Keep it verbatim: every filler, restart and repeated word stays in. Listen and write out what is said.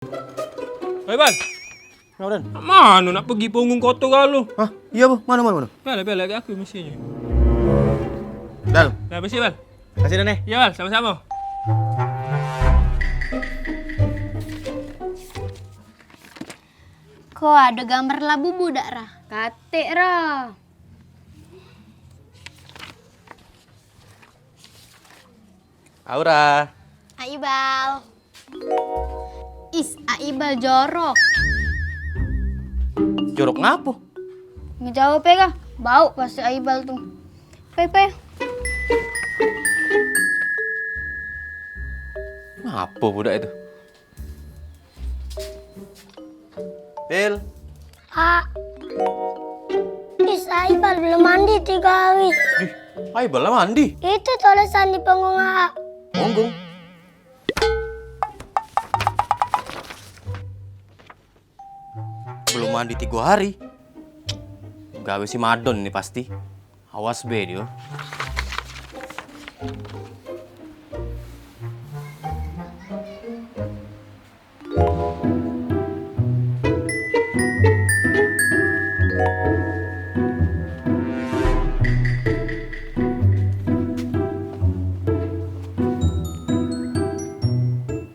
Hei, Bal. Ngapo, Den? Mano nak pegi punggung kotor kalu? Hah? Iyo, Bu. Mano, mano, mano? Bal, Bal, lagi aku mesinyo. Bal. Nah, bersih, Bal. Kasih, Den, eh. Iyo, Bal, samo-samo. Ko ado gambar labubu dak, Ra? Katek, Ra. Aura. Aibal. Is, Aibal jorok. Jorok ngapo? Ngejawab ya kah? Bau pasti Aibal tu. Pe, pe. Ngapo budak itu? Pil. A. Is, Aibal belum mandi tiga hari. Ih, Aibal lah mandi. Itu tulisan di punggung A. Punggung. Belum mandi tiga hari. Gawe si Madon ini pasti. Awas be dio.